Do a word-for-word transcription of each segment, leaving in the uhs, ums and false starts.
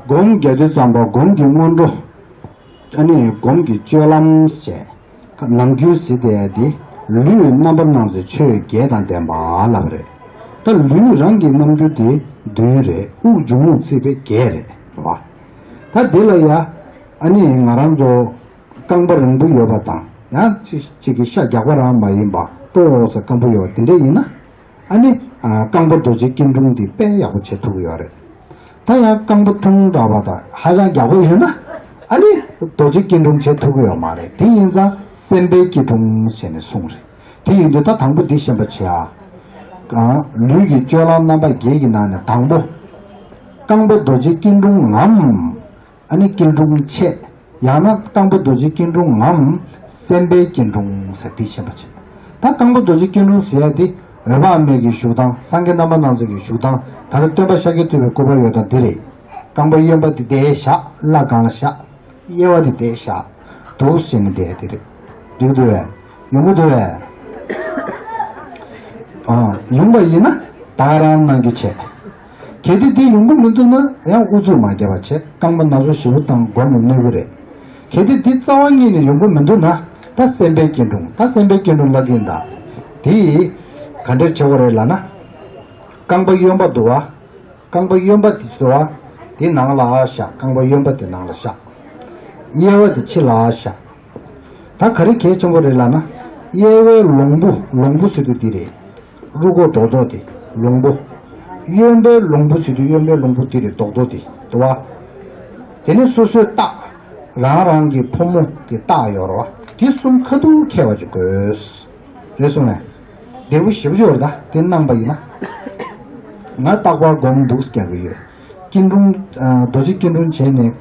སྒོམ་རྒྱག་དུས་ཙམ་པ་སྒོམ་གྱི་སྔོན་འགྲོ། ཨ་ནི་སྒོམ་གྱི་སྤྱོད་ལམ་ཞེས་ནམ་རྒྱུན་ཟེར་དེ་ཡ་དེ་ལུས་རྣམ་པར་སྣང་མཛད་ཆོས་བརྒྱད་དང་ལྡན་པ་ལབ་རེད། ད་ལུས་རང་གི་རྣམ་འགྱུར་དེ་བདུན་རེད། དབུགས་འབྱུང་རྔུབ་ཚིག་པའི་བརྒྱད་རེད་བ། ད་དེ་ལ་ཡ་ཨ་ནི་ང་རང་ཚོ་རྐང་པ་རིང་པོ་ཡོད་པ་དང་ཡང་གཅིག་གཅིག་གི་ཤ་རྒྱགས་པ་རང་མ་ཡིན་པ་ལྟོ་འོག་ས་སྐམ་པོ་ཡོད་པ་དེ་འདྲ་ཡིན་ན། ཨ་ནི། རྐང་པ་རྡོ་རྗེ་སྐྱིལ་ཀྲུང་འདི་དཔེ་ཡག་པོ་བྱེད་ཐུབ་ཀྱི་ཡོད་རེད། ད་ཡང་རྐང་པ་ཐུང་དྲགས་པ་དང་ཧ་ཅང་རྒྱགས་པོ་ཡོད་ན། ཨ་ནི། རྡོ་རྗེ་སྐྱིལ་ཀྲུང་བྱེད་ཐུབ་ཀྱི་ཡོད་མ་རེད། དེ་ཡིན་ཙང་སེམས་དཔའི་སྐྱིལ་ཀྲུང་ཞེས་ནས་གསུངས་རེད། དེ་ཡིན་དུས་ད་དང་པོ་འདི་ཤེས་པ་བྱེད་ཨ། ལུས་ཀྱི་སྤྱོད་ལམ་རྣམ་པ་བརྒྱད་ཀྱི་ནང་ནས་དང་པོ། རྐང་པ་རྡོ་རྗེ་སྐྱིལ་ཀྲུང་ངམ། ཨ་ནི་སྐྱིལ་ཀྲུང་ཆེ། ཡང་ན་རྐང་པ་རྡོ་རྗེ་སྐྱིལ་ཀྲུང་ངམ་སེམས་དཔའི་སྐྱིལ་ཀྲུང་ཟེར་འདི་ཤེས་པ་བྱེད། ད་རྐང་པ་རྡོ་རྗེ་སྐྱིལ་ཀྲུང་ཟེར་ཡ་འདི་འོད་དཔག་མེད་ཀྱི་བཞུགས་སྟངས། སངས་རྒྱས་རྣམ་པར་སྣང་མཛད་ཀྱི་བཞུགས་སྟངས། ད་ལྟ་སྟོན་པ་ཤཱཀྱ་ཐུབ་པའི་སྐུ་པར་ཡོད་དང་འདི་རེད། རྐང་པ་གཡོན་པ་འདི་བསྡད་བཞག་བརླ་སྒང་ལ་བཞག་གཡས་པ་འདི་བསྡད་བཞག་འདུག་ཟེར་ནས་བསྡད་དེ་རེད། འགྲིག་འདུག་བས། ཡོང་གི་འདུག་བས། ཨ། ཡོང་པ་ཡིན་ན་ད་ག་རང་གནང་རྒྱུ་བྱས། གལ་ཏེ་འདི་ཡོང་གི་མི་འདུག་ན་ཡང་ཨུ་ཚུགས་མ་རྒྱབ་པ་བྱས། རྐང་པ་ན་ཚོད་ཞེ་པོ་བཏང་སྒོམ་ནས་གནོད་གི་རེད། གལ་ཏེ་འདི་རྩ་བ་ཉིད་ནས་ཡོང་གི་མི་འདུག་ན་ད་སེམས་དཔའི་སྐྱིལ་ཀྲུང་། ད་སེམས་དཔའི་སྐྱིལ་ཀྲུང་ལབ་ཀྱི་ཡིན་ད། དེ་ག་འདྲས་བྱེད་དགོས་རེད་ལབ་ན། རྐང་པ་གཡོན་པ་འདུག་བ། རྐང་པ་གཡོན་པ་དེ་འདུག་བ། དེ་ནང་ལ་བཞག་རྐང་པ་གཡོན་པ་དེ་ནང་ལ་བཞག་གཡས་པ་དེ་ཕྱི་ལ་བཞག་ད་ག་རེ་གལ་ཆེན་པོ་རེད་ལབ་ན། གཡས་པའི་ལོང་བུ། ལོང་བུ་ཟེར་དུས་འདི་རེད། རུས་ཁོག་རྡོག་རྡོག་དེ་ལོང་བུ། གཡོན་པའི་ལོང་བུ་ཟེར་དུས་གཡོན་པའི་ལོང་བུ་དེ་རེད། རྡོག་རྡོག་དེ་འདུག་བ། དེ་ནས་སོ་སོའི་རྟགས། རང་རང་གི་ཕོ་མོ་གི་རྟགས་ཡོད་རེད་བ། དེ་གསུམ་ཁ་ཐུག་འཁྱེར་བ་ཅིག་དགོས། རེད་སོང་ངས། བདེ་པོ་ཞེ་པོ་ཅིག་ཡོད་རེད། ད་དེ་གནང་པ་ཡིན་ན། ང་རྟག་པར་སྒོམ་འདུག་རྒྱག་གི་ཡོད། སྐྱིལ་ཀྲུང་། རྡོ་རྗེ་སྐྱིལ་ཀྲུང་བྱས་ནས་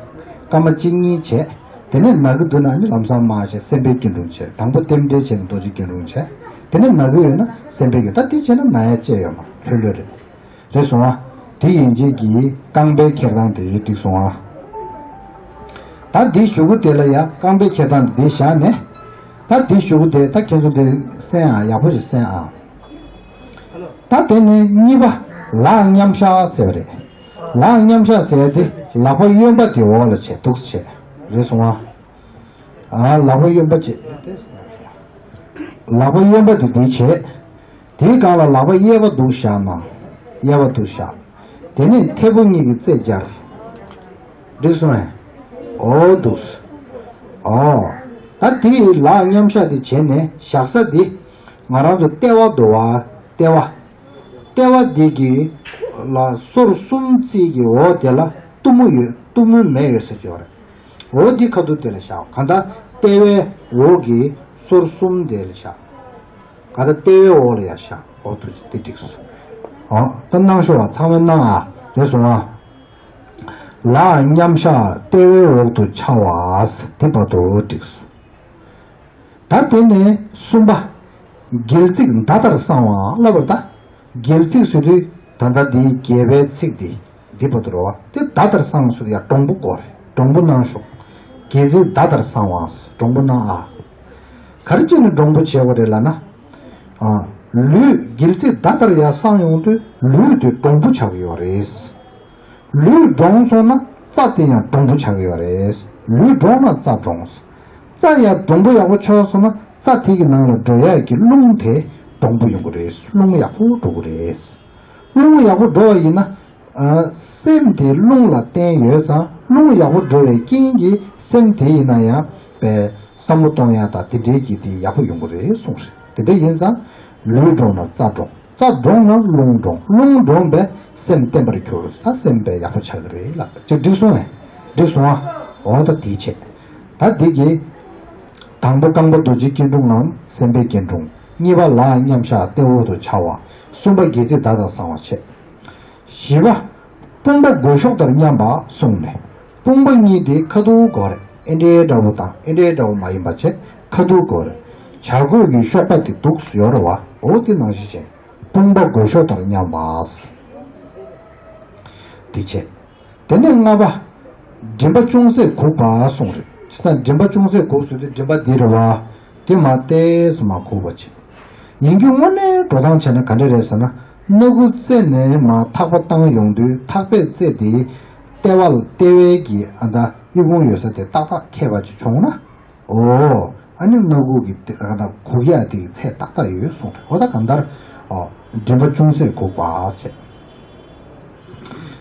སྐར་མ་གཅིག་གཉིས་བྱས། དེ་ནས་ན་གི་འདུག་ན་ནི་ལམ་སང་མར་བྱས་སེམས་དཔའི་སྐྱིལ་ཀྲུང་བྱས། དང་པོ་རྟེན་འབྲེལ་བྱས་ནས་རྡོ་རྗེ་སྐྱིལ་ཀྲུང་བྱས། དེ་ནས་ན་གི་ཡོད་ན་སེམས་དཔའི་སྐྱིལ། ད་དེ་བྱས་ན་ན་ཡ་བཅས་ཡོད་མ་ལྷོད་ལྷོད་རེད། རེད་སོང་ཨ། དེ་ཡིན་རྗེས་ཀྱི་རྐང་པའི་འཁྱེར་སྟངས་དེ་འགྲིག་སོང་ཨ། ད་འདི་གཞུག་གུ་དེ་ལ་ཡ་རྐང་པའི་འཁྱེར་སྟངས་འདི་བཞག་ནས། ད་འདི་གཞུག་གུ་དེ་ད་ཁྱེད་ཚོ་འདི་གསན་ཨ། ཡག་པོ་ཞིག་གསན་ཨ། ད་དེ་ནས་གཉིས་པ་ལག་མཉམ་བཞག་ཟེར་བ་རེད། ལག་མཉམ་བཞག་ཟེར་དེ་ལག་པ་གཡོན་པ་དེ་འོག་ལ་བྱས་འདུག་སེ་བྱས། རེད་སོང་ཨ། ཨ། ལག་པ་གཡོན་པ་བྱས། ལག་པ་གཡོན་པ་དེ་འདི་བྱས། དེའི་སྒང་ལ་ལག་པ་གཡས་པ་འདུག་བཞག་ན། གཡས་པ་འདུག་བཞག་དེ་ནས་མཐེ་བོ་གཉིས་ཀྱིས་རྩེ་སྦྱར། འགྲིག་སོང་ངས། འོ་འདུག་ཨོ། ད་དེའི་ལག་མཉམ་བཞག་དེ་བྱས་ནས་བཞག་ས་དེ། ང་རང་ཚོ་ལྟེ་བ་འདུག་བ། ལྟེ་བ། ལྟེ་བ་འདི་གི་ལ་སོར་གསུམ་རྩེ་གི་འོག་དེ་ལ་གཏུམ་མོ་ཡོད། གཏུམ་མོའི་མེ་ཡོད་ཟེར་གྱི་ཡོད་རེད། འོ་འདི་ཁ་ཐུག་དེ་ལ་བཞག་གང་ལྟར་ལྟེ་བའི་འོག་གི་སོར་གསུམ་དེ་ལ་བཞག་ག་ད་ལྟེ་བའི་འོག་ལ་ཡར་བཞག་འོ་ཐུག་དེ་འགྲིག་སོང་། འོ་ད་གནང་ཤོག་ཨ། ཚང་མས་གནང་ཨ། རེད་སོང་ཨ། ལག་མཉམ་བཞག་ལྟེ་བའི་འོག་ཏུ་འཆའ་བ། དེ་བར་དུ་འགྲིག་སོང་། ད་དེ་ནས་གསུམ་པ། སྒལ་ཚིགས་མདའ་ལྟར་བསྲང་བ་ལབ་པ་རེད་ད། སྒལ་ཚིགས་ཟེར་དུས་ད་ལྟ་འདིའི་སྒལ་པའི་ཚིགས་འདི། འདི་བར་དུ་རེད་བ། དེ་མདའ་ལྟར་བསྲང་ཟེར་དུས་ཡ་འདྲོང་པོ་དགོས་རེད། འདྲོང་པོ་གནང་ཤོག་སྒལ་ཚིགས་མདའ་ལྟར་བསྲང་བ། འདྲོང་པོ་གནང་ཨ། ག་རེ་བྱས་ནས་འདྲོང་པོ་བྱེད་དགོས་རེད་ལབ་ན། ཨ། ལུས་སྒལ་ཚིགས་མདའ་ལྟར་ཡར་བསྲང་ཡོང་དུས་ལུས་དེ་འདྲོང་པོ་ཆགས་ཀྱི་ཡོད་རེད། ལུས་འདྲོངས་སོང་ན་རྩ་དེ་ཡང་འདྲོང་པོ་ཆགས་ཀྱི་ཡོད་རེད། ལུས་འདྲོངས་ན་རྩ་འདྲོངས། རྩ་ཡང་འདྲོང་པོ་ཡག་པོ་ཆགས་སོང་ན་རྩ་དེ་གི་ནང་ལ་འགྲོ་ཡག་གི་རླུང་དེ་འདྲོང་པོ་ཡོང་གི་རེད། རླུང་ཡག་པོ་འགྲོ་གི་རེད། རླུང་ཡག་པོ་འགྲོ་བ་ཡིན་ན། ཨ། སེམས་དེ་རླུང་ལ་བརྟེན་ཡོད་ཙང་རླུང་ཡག་པོ་འགྲོ་བའི་རྐྱེན་གྱིས་སེམས་དེ་ཡིན་ན་ཡང་པའི་བསམ་བློ་གཏོང་ཡག་དང་དེ་འདྲའི་གི་དེ་ཡག་པོ་ཡོང་གི་རེད་གསུངས་རེད། དེ་འདྲ་ཡིན་ཙང་ལུས་འདྲོངས་ན་རྩ་འདྲོངས། རྩ་འདྲོངས་ན་རླུང་འདྲོངས། རླུང་འདྲོངས་པས་སེམས་བརྟན་པར་གྱུར། ད་སེམས་པས་ཡག་པོ་ཆགས་ཀྱི་རེད་ལ། ཅིག་འགྲིག་སོང་ངས། འགྲིག་སོང་ཨ། འོ་ད་དེའི་ཆེད། ད་འདི་གི་དང་པོ་རྐང་པ་རྡོ་རྗེ་སྐྱིལ་ཀྲུང་ངམ་སེམས་དཔའི་སྐྱིལ་ཀྲུང་། གཉིས་པ་ལག་མཉམ་བཞག་ལྟེ་འོག་ཏུ་འཆའ་བ། གསུམ་པ་སྒལ་ཚིགས་མདའ་ལྟར་བསྲང་བ་བྱེད། བཞི་པ། དཔུང་པ་མགོ་གཤོག་ལྟར་མཉམ་པ་གསུངས་ནས། དཔུང་པ་གཉིས་དེ་ཁ་ཐུག་དགོས་རེད། ཨེ་འདྲའི་འདྲ་བོ་དང་ཨེ་འདྲའི་འདྲ་བོ་མ་ཡིན་པ་བྱས་ཁ་ཐུག་དགོས་རེད། བྱ་རྒོད་ཀྱི་གཤོག་པ་དེ་འདུག་སེ་ཡོད་རེད་བ། འོ་དེ་ནང་བཞིན་བྱས། དཔུང་པ་མགོ་གཤོག་ལྟར་མཉམ་པ། དེ་བྱས། དེ་ནས་ལྔ་པ། མགྲིན་པ་ཅུང་ཟད་གུག་པ་གསུངས་རེད། ཇི་ལྟར་མགྲིན་པ་ཅུང་ཟད་གུག་ཟེར་དུས་མགྲིན་པ་འདི་རེད་བ། དེ་མར་ཏོག་ཙམ་མར་གུག་པ་བྱེད། ཡིན་རྒྱུ་དངོས་གནས་འགྲོ་སྟངས་བྱས་ན་ག་འདྲ་རེད་ཟེར་ན། སྣ་ཁུང་རྩེ་ནས་མར་ཐག་པ་བཏང་ཡོང་དུས་ཐག་པའི་རྩེ་དེ། ལྟེ་བ་ལ་ལྟེ་བའི་གི་ཨ་ད་ཨི་ཁུང་ཡོད་ས་དེ་ཏག་ཏག་ཁེལ་བ་ཅིག་བྱུང་ན། ཨོ། ཨ་ནི་སྣ་ཁུག་གི་ཨ་ད་གུག་ཡག་དེ་ཚད་ཏག་ཏག་ཡོད་གསུངས་རེད། ཨོ་ད་གང་ལྟར། ཨོ། མགྲིན་པ་ཅུང་ཟད་གུག་པ་ཟེར།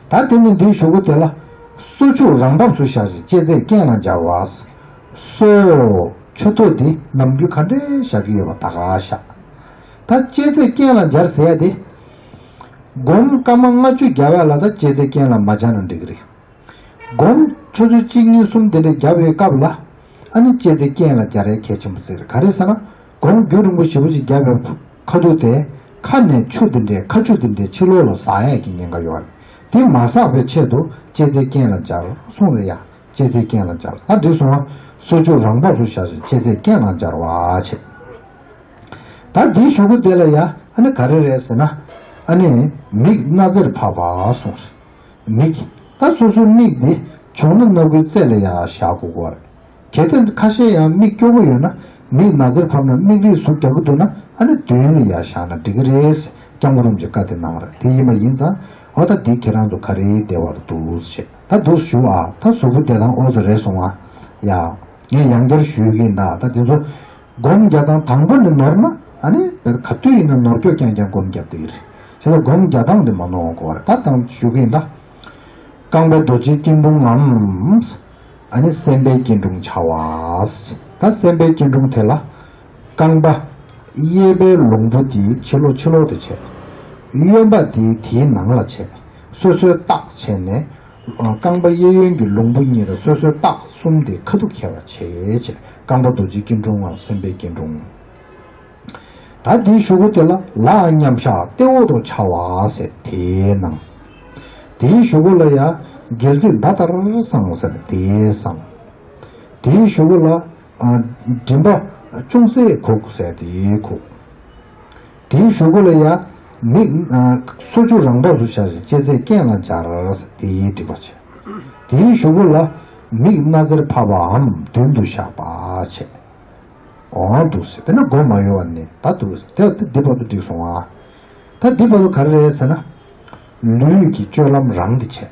ད་དེ་ནི་འདིའི་གཞུག་གུ་དེ་ལ། སོ་མཆུ་རང་བབས་སུ་བཞག་ཅིང་ལྕེ་རྩེ་རྐན་ལ་སྦྱར་བ། སོ། མཆུ་ཏོ་འདི་ནམ་རྒྱུན་ག་འདྲས་བཞག་གི་ཡོད་པ་ད་ག་བཞག་ད་ལྕེ་རྩེ་རྐན་ལ་སྦྱར་ཟེར་ཡ་དེ། སྒོམ་སྐར་མ་ལྔ་བཅུ་བརྒྱབ་ཡ་ལ་ད་ལྕེ་རྩེ་རྐན་ལ་མ་སྦྱར་ན་འགྲིག་གི་རེད། སྒོམ་ཆུ་ཚོད་གཅིག་གཉིས་གསུམ་དེ་འདྲ་བརྒྱབ་པའི་སྐབས་ལ། ཨ་ནི་ལྕེ་རྩེ་རྐན་ལ་སྦྱར་ཡ་གལ་ཆེན་པོ་ཟེར། ག་རེ་ཟེར་ན། སྒོམ་རྒྱུན་རིང་པོ་ཞེ་པོ་ཅིག་བརྒྱབ་པའི་ཁ་ཐུག་དེ། ཁ་ནས་ཆུ་དེ་འདྲའི་ཁ་ཆུ་དེ་འདྲའི་ཕྱི་ལོགས་ལ་ཟག་ཡ་གི་ཉེན་ཁ་ཡོད་རེད། དེ་མ་ཟག་པའི་ཆེད་དུ་ལྕེ་རྩེ་རྐན་ལ་སྦྱར་གསུངས་རེད་ཡ། ལྕེ་རྩེ་རྐན་ལ་སྦྱར། ད་འདི་སོང་བ། སོ་མཆུ་རང་བབས་སུ་བཞག་ཅིང་ལྕེ་རྩེ་རྐན་ལ་སྦྱར་བ་བྱེད། ད་འདིའི་གཞུག་གུ་དེ་ལ་ཡ། ཨ་ནི་ག་རེ་རེད་ཟེར་ན། ཨ་ནི་མིག་སྣ་རྩེར་ཕབ་པ་གསུངས་རེད། མིག་ད་སོ་སོའི་མིག་འདི་བྱུང་ན་སྣ་ཁུག་རྩེ་ལ་ཡ་བཞག་དགོས་ཀྱི་རེད། གལ་ཏེ་ཁ་ཤས་ཡང་མིག་སྐྱོ་པོ་ཡོད་ན། མིག་སྣ་རྩེར་ཕབ་ན་མིག་རིལ་ཟུག་རྒྱག་གི་འདུག་ན། ཨ་ནི་མདུན་ལ་ཡ་བཞག་ན་འགྲིག་གི་རེད། སྐྱབས་མགོན་རིན་པོ་ཆེས་བཀའ་དེ་གནང་བ་རེད། དེ་ཡིན་པ་ཡིན་ཙང་། འོ་ད་འདི་ཁྱེད་རང་ཚོ་ག་རེའི་བདེ་བ་འདུག་ཞེས། ད་འདུག་ཞུ་ཨ། ད་གཟུགས་པོ་བདེ་ཐང་ཨོ་ཙི་རེད་སོང་ཨ། ཡ། ངས་ཡང་བསྐྱར་ཞུ་གི་ཡིན་ད། ད་འདི་ཚོ། སྒོམ་རྒྱག་སྟངས་དང་པོ་ནས་ནོར་ན། ཨ་ནི་བར་ག་དུས་ཡིན་ན་ནོར་སྐྱོ་རྐྱང་རྐྱང་སྒོམ་རྒྱབ་བསྡད་ཀྱི་རེད། བྱས་ཙང་སྒོམ་རྒྱག་སྟངས་དེ་མ་ནོར་དགོས་པ་རེད། ད་དང་ཞུ་གི་ཡིན་ད། རྐང་པའི་རྡོ་རྗེ་སྐྱིལ་ཀྲུང་ངམ། ཨ་ནི་སེམས་དཔའི་སྐྱིལ་ཀྲུང་བྱ་བ། ད་སེམས་དཔའི་སྐྱིལ་ཀྲུང་དེ་ལ། རྐང་པ་གཡས་པའི་ལོང་བུ་དེའི་ཕྱི་ལོགས་ཕྱི་ལོགས་དེ་བྱས། གཡོན་པ་དེ་དེའི་ནང་ལ་བྱས། སོ་སོའི་རྟགས་བྱས་ནས། རྐང་པ་གཡས་གཡོན་གྱི་ལོང་བུ་གཉིས་ལ་སོ་སོའི་རྟགས་གསུམ་དེ་ཁ་ཐུག་ཁེལ་བ་བྱས་བྱས། རྐང་པ་རྡོ་རྗེ་སྐྱིལ་ཀྲུང་ངམ་སེམས་དཔའི་སྐྱིལ་ཀྲུང་། ད་དེའི་གཞུག་གུ་དེ་ལ་ལའང་མཉམ་བཞག་ལྟེ་འོག་ཏུ་འཆའ་བ་ཟེར་དེའི་ནང་། དེའི་གཞུག་གུ་ལ་ཡ་སྒལ་ཚིགས་མདའ་ལྟར་བསྲང་ཟེར་དེའི་བསྲང་། དེའི་གཞུག་གུ་ལ། ཨ། མགྲིན་པ་ཅུང་ཟད་གུག་ཟེར་དེའི་གུག། དེའི་གཞུག་གུ་ལ་ཡ། མིག་ཨ། སོ་མཆུ་རང་བབས་སུ་བཞག་ཅིང་ལྕེ་རྩེ་རྐན་ལ་སྦྱར། དེའི་སྒྲིག་པ་བྱས། དེའི་གཞུག་གུ་ལ། མིག་སྣ་རྩེར་ཕབ་པའམ་མདུན་དུ་བཞག་པ་བྱས། འོང་འདུག་ཟེར། དེ་ནི་སྒོམ་མ་ཡོང་བ་ནི་ད་འདུག་ཟེར། དེ་འདི་བར་དུ་འགྲིག་སོང་ཨ། ད་འདི་བར་དུ་ག་རེ་རེད་ཟེར་ན། ལུས་ཀྱི་སྤྱོད་ལམ་རང་དེ་བྱས།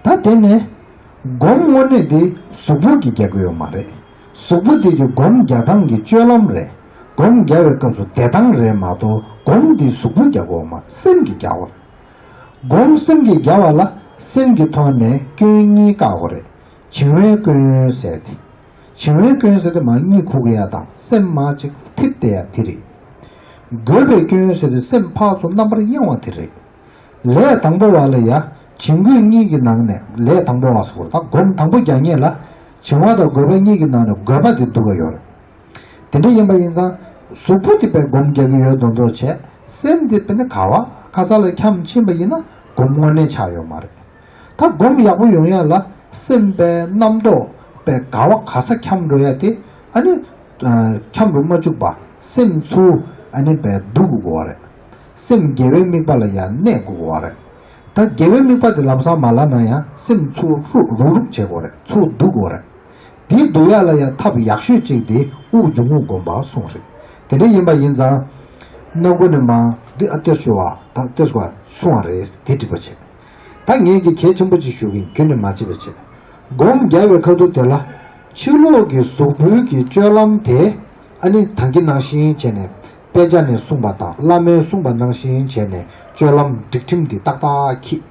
ད་དེ་ནས་སྒོམ་དངོས་གནས་དེ་གཟུགས་པོ་གིས་རྒྱག་གི་ཡོད་མ་རེད། གཟུགས་པོ་དེ་གི་སྒོམ་རྒྱག་སྟངས་ཀྱི་སྤྱོད་ལམ་རེད། སྒོམ་རྒྱག་པའི་སྐབས་སུ་བདེ་ཐང་རེད་མ་གཏོགས་སྒོམ་དེ་གཟུགས་པོས་རྒྱག་གི་ཡོད་མ་རེད། སེམས་ཀྱིས་རྒྱག་པ་རེད། སྒོམ་སེམས་ཀྱིས་རྒྱག་པ་ལ་སེམས་ཀྱི་ཐོག་ནས་སྐྱོན་གཉིས་བཀག་དགོས་རེད། བྱིང་བའི་སྐྱོན་ཟེར་དེ། བྱིང་བའི་སྐྱོན་ཟེར་དེ་མར་གཉིད་ཁུག་ཡ་དང་སེམས་མར་ཅིག་འཐིབས་བསྡད་ཡ་དེ་རེད། རྒོད་པའི་སྐྱོན་ཟེར་དེ་སེམས་ཕར་ཚུར་རྣམ་པར་གཡེང་བ་དེ་རེད། ལས་དང་པོ་བ་ལ་ཡ། བྱིང་རྒོད་གཉིས་ཀྱི་ནང་ནས་ལས་དང་པོ་བ་ཟེར་བ་ད་སྒོམ་དང་པོ་རྒྱག་མཁན་ལ། བྱིང་བ་དང་རྒོད་པ་གཉིས་ཀྱི་ནང་ནས་རྒོད་པ་དེ་སྡུག་ག་ཡོད་རེད། དེ་འདྲ་ཡིན་པ་ཡིན་ཙང་། གཟུགས་པོ་དེ་དཔེ་སྒོམ་རྒྱག་གི་ཡོད་མདོག་མདོག་བྱས། སེམས་དེ་དཔེ་ནི་ག་བ་ག་ས་ལ་འཁྱམས་ཕྱིན་པ་ཡིན་ན་སྒོམ་དངོས་གནས་ཆགས་ཡོད་མ་རེད། ད་སྒོམ་ཡག་པོ་ཡོང་ཡ་ལ་སེམས་དཔེ་རྣམ་རྟོག་དཔེ་ག་བ་ག་ས་འཁྱམས་འགྲོ་ཡ་དེ། ཨ་ནི། ཨ། འཁྱམས་རུ་མ་བཅུག་པ་སེམས་ཚུར་ཨ་ནི་དཔེ་བསྡུ་དགོས་པ་རེད། སེམས་དགེ་བའི་དམིགས་པ་ལ་ཡང་གནས་དགོས་པ་རེད། ད་དགེ་བའི་དམིགས་པ་དེ་ལམ་སང་མ་ལབ་ན་ཡང་སེམས་ཚུར་རུག་རུག་རུག་བྱེད་དགོས་རེད། ཚུར་བསྡུ་དགོས་རེད། དེ་བསྡུ་ཡག་ལ་ཡང་ཐབས་ཡག་ཤོས་གཅིག་དེ་དབུགས་འབྱུང་རྔུབ་སྒོམ་པ་གསུངས་རེད། དེ་འདྲ་ཡིན་པ་ཡིན་ཙང་། སྣ་སྒོ་ནས་མར་འདི་ཨ་ཏེ་ཞུ་བ་དང་ཏེ་སུ་བ་གསུངས་པ་རེད། དེ་འགྲིག་པ་བྱེད། ད་ངས་ཀྱི་གལ་ཆེན་པོ་གཅིག་ཞུ་གི་ཡིན། ཁྱོན་ནས་མ་བརྗེད་པ་བྱེད། སྒོམ་རྒྱག་པའི་ཁ་ཐུག་དེ་ལ། ཕྱི་ལོགས་ཀྱི་གཟུགས་པོའི་གི་སྤྱོད་ལམ་དེ། ཨ་ནི་ད་གིན་ནང་བཞིན་བྱས་ནས་དཔེ་ཆ་ནས་གསུངས་པ་དང་བླ་མས་གསུངས་པ་ནང་བཞིན་བྱས་ནས་སྤྱོད་ལམ་སྒྲིག་ཁྲིམས་འདི་ཏག་ཏག་འཁྱེར།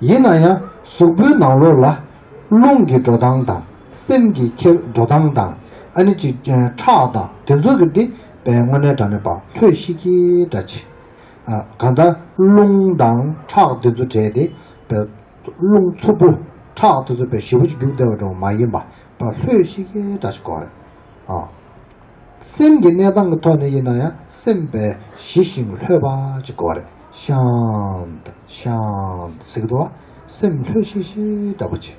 ཡིན་ན་ཡང་གཟུགས་པོའི་ནང་ལོགས་ལ་རླུང་གི་འགྲོ་སྟངས་དང་སེམས་ཀྱི་འཁྱེར་འགྲོ་སྟངས་དང་ཨ་ནི་ཅིག་ཁྲག་དང་དེ་ཚོ་གི་འདི་དཔེ་དངོས་གནས་དྲང་གནས་པ་ལྷོད་ཤིག་གི་འདྲ་ཅིག་ཨ། གང་ལྟར་རླུང་དང་ཁྲག་དེ་ཚོ་བྲལ་ཏེ་དཔེ་རླུང་འཚུབ་པོ་ཁྲག་དེ་ཚོ་དཔེ་ཞེ་པོ་ཅིག་རྒྱུག་བསྡད་པ་འདྲ་བོ་མ་ཡིན་པ་དཔེ་ལྷོད་ཤིག་གི་འདྲ་ཅིག་དགོས་རེད། ཨ། སེམས་ཀྱི་གནས་སྟངས་ཀྱི་ཐོག་ནས་ཡིན་ན་ཡང་སེམས་དཔེ་ཞི་ཞིང་ལྷོད་པ་ཅིག་དགོས་རེད། ཤཱནྟ་ཤཱནྟ་ཟེར་གི་འདུག་བ། སེམས་ལྷོད་ཤིག་ཤིག་འདྲ་པོ་ཅིག་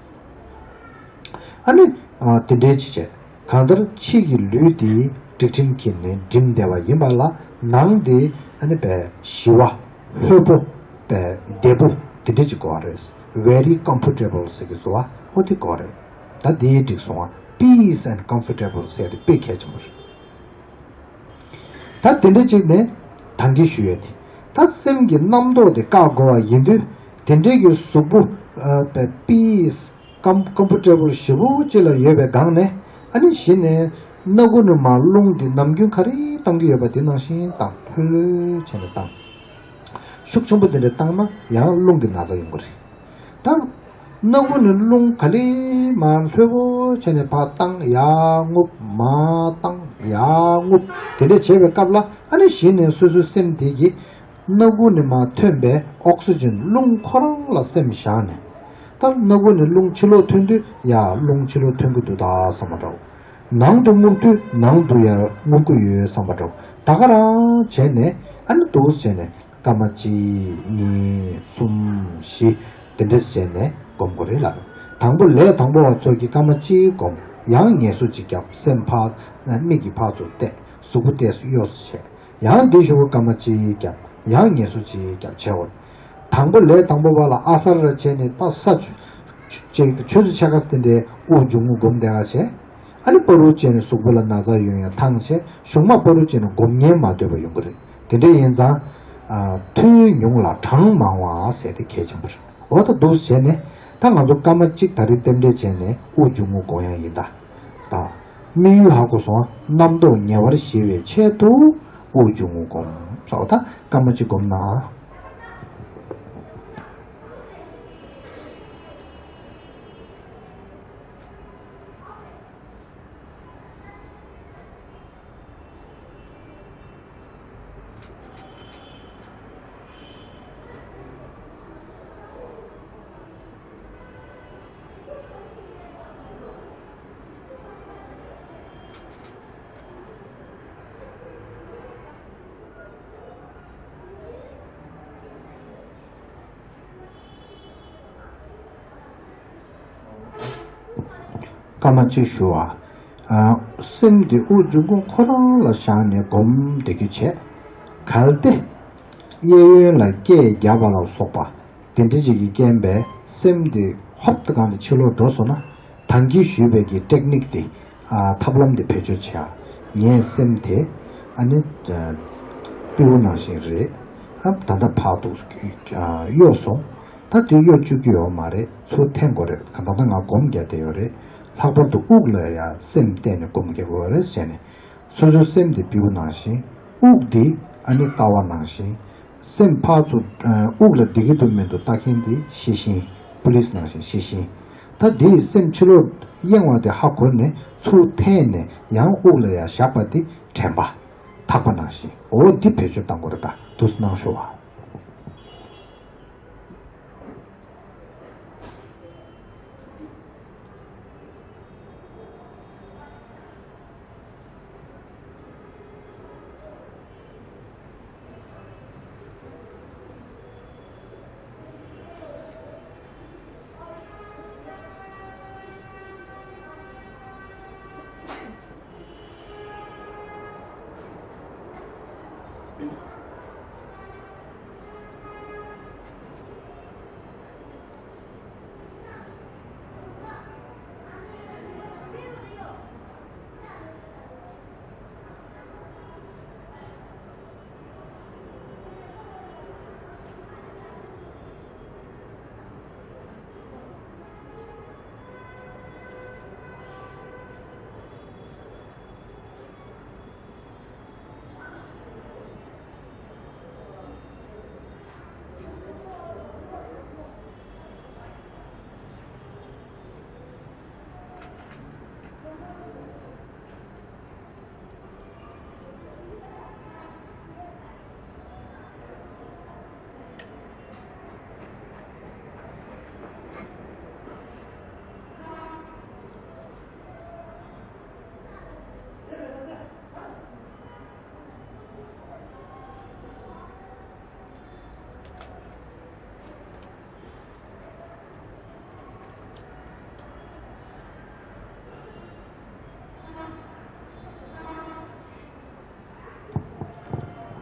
ཨ་ནི། ཨ། དེ་འདྲའི་ཅིག་བྱས། གང་ལྟར་ཕྱི་གི་ལུས་དེ་སྒྲིག་ཁྲིམས་འཁྱེར་ནས་བསྒྲིམས་བསྡད་པ་ཡིན་པ་ལ། ནང་དེ་ཨ་ནི་དཔེ་ཞི་བ། ལྷོད་པོ། དཔེ་བདེ་པོ། དེ་འདྲ་ཅིག་དགོས་པ་རེད། Very comfortable ཟེར་གི་བཟོ་བ་ཨོ་དེ་དགོས་རེད། ད་དེ་འགྲིག་སོང་བ། Peace and comfortable ཟེར་དེ་དཔེ་གལ་ཆེན་པོ་རེད། ད་དེ་འདྲ་ཅིག་ནས་ད་གིན་ཞུ་ཡ་དེ། ད་སེམས་ཀྱི་རྣམ་རྟོག་དེ་བཀག་དགོས་པ་ཡིན་དུས། དེ་འདྲའི་གི་གཟུགས་པོ་ པའི་པིས་ཀམ་ཀམ་ཕོར་ཊེ་བལ་ཞེ་པོ་ཅིག་ལ་ཡོད་པའི་སྒང་ནས། ཨ་ནི་གཞི་ནས་སྣ་ཁུག་ནས་མར་རླུང་འདི་ནམ་རྒྱུན་ག་རེ་བཏང་གི་ཡོད་པ་དེ་ནང་བཞིན་བཏང་། ལྷོད་ལྷོད་བྱས་ནས་བཏང་། ཤུགས་ཆེན་པོ་དེ་འདྲ་བཏང་ན་ཡང་རླུང་གི་ན་ཚ་ཡོང་གི་རེད། ད་སྣ་ཁུག་ནས་རླུང་ག་ལེ་མར་ལྷོད་པོ་བྱས་ནས་ཕར་བཏང་། ཡར་རྔུབ། མར་བཏང་། ཡར་རྔུབ། དེ་འདྲ་བྱེད་པའི་སྐབས་ལ། ཨ་ནི་གཞི་ནས་སོ་སོའི་སེམས་དེ་གིས་སྣ་ཁུག་ནས་མར་ཐོན་པའི་ཨོག་སི་ཇན་རླུང་ཁོ་རང་ལ་སེམས་བཞག་ནས། ད་སྣ་ཁུག་ནས་རླུང་ཕྱི་ལོགས་ཐོན་དུས་ཡར་རླུང་ཕྱི་ལོགས་ཐོན་གྱི་འདུག་ད་བསམ་པ་འདྲ་བོ། ནང་དུ་རྔུབ་དུས་ནང་དུ་ཡར་རྔུབ་ཀྱི་ཡོད་བསམ་པ་འདྲ་བོ། ད་ག་རང་བྱས་ནས། ཨ་ནི་འདུག་བྱས་ནས་སྐར་མ་གཅིག་གཉིས་གསུམ་བཞི་དེ་འདྲས་བྱས་ནས་སྒོམ་དགོས་རེད་ལབ། དང་པོ་ལས་དང་པོ་བ་ཚོ་གིས་སྐར་མ་གཅིག་སྒོམ། ཡང་ངལ་གསོ་གཅིག་བརྒྱབ། སེམས་ཕར་མིག་གིས་ཕར་ཚུར་བལྟས། གཟུགས་པོ་བལྟས། གཡོ་ཟེར་བྱས། ཡང་དེའི་གཞུག་གུ་སྐར་མ་གཅིག་བརྒྱབ། ཡང་ངལ་གསོ་གཅིག་བརྒྱབ་བྱས་འོ། དང་པོ་ལས་དང་པོ་བ་ལ་ཨ་གསར་ར་བྱས་ནས་ད་ས་ཆུ་ཆུ་ཆུ་ཚོད་ཕྱེད་ཀ་དེ་འདྲའི་དབུགས་འབྱུང་རྔུབ་སྒོམ་བསྡད་ག་བྱས། ཨ་ནི་པ་རུ་བྱས་ནས་གཟུགས་པོ་ལ་ན་ཚ་ཡོང་ཡ་ཐང་ཆད། གཞུག་མ་པ་རུ་བྱས་ནས་སྒོམ་ཉན་མ་འདོད་པ་ཡོང་གི་རེད། དེ་འདྲ་ཡིན་ཙང་། ཨ། ཐུན་ཉུང་ལ་གྲངས་མང་བ་ཟེར་དེ་གལ་ཆེན་པོ་རེད། འོ་ད་འདུག་བྱས་ནས། ད་ང་ཚོ་སྐར་མ་གཅིག་ད་རེས་རྟེན་འབྲེལ་བྱས་ནས་དབུགས་འབྱུང་རྔུབ་སྒོམ་ཡ་ཡིན་ད། ད། དམིགས་ཡུལ་ཧ་གོ་སོང་ཨ། རྣམ་རྟོག་ཉེ་བར་ཞི་བའི་ཆེད་དུ་དབུགས་འབྱུང་རྔུབ་སྒོམ། ད་སྐར་མ་གཅིག་སྒོམ་ན་ཨ། སྐར་མ་གཅིག་ཞུ་བ། ཨ། སེམས་དེ་དབུགས་འབྱུང་ཁུངས་ཁོ་རང་ལ་བཞག་ནས་སྒོམ་བསྡད་རྒྱུ་བྱས། གལ་ཏེ་གཡས་གཡོན་ལ་སྐད་རྒྱབ་པ་ལ་སོགས་པ་དེ་འདྲ་ཅིག་གིས་རྐྱེན་པས་སེམས་དེ་ཧོབ་ཏེ་གང་དུ་ཕྱི་ལོགས་འགྲོ་སོང་ན། ད་གིན་ཞུས་པའི་གི་ཊེག་ནིག་དེ། ཨ། ཐབས་ལམ་དེ་བེད་སྤྱོད་བྱས། ངའི་སེམས་དེ་ཨ་ནི། ཨ། སྤྲེའུ་ནང་བཞིན་རེད། ཨ། ད་ལྟ་ཕར་འདུག། ཨ། གཡོ་སོང་། ད་དེ་གཡོ་བཅུག་གི་ཡོད་མ་རེད། ཚུར་འཐེན་དགོས་རེད། གང་ལྟར་ང་སྒོམ་རྒྱག་བསྡད་ཡོད་རེད། ལྷག་པར་དུ་དབུགས་ལ་ཡང་སེམས་གཏད་ནས་སྒོམ་རྒྱག་དགོས་རེད་ཟེར་ནས། སོ་སོའི་སེམས་དེ་སྤྲེའུ་ནང་བཞིན། དབུགས་དེ་ཨ་ནི་ཀ་བ་ནང་བཞིན། སེམས་ཕར་ཚུར། ཨ། དབུགས་ལ་བདེ་གི་འདུག་མི་འདུག་ལྟ་མཁན་དེ་ཤེས་བཞིན། པུ་ལིས་ནང་བཞིན་ཤེས་བཞིན། ད་དེས་སེམས་ཕྱི་ལོགས་གཡེང་བ་དེ་ཧ་གོ་ནས་ཚུར་འཐེན་ནས་ཡང་དབུགས་ལ་ཡང་བཞག་པ་དེ་དྲན་པ། ཐག་པ་ནང་བཞིན། འོ་འདི་བེད་སྤྱོད་གཏང་དགོས་རེད། ད་དུ་གནང་ཤོག་ཨ།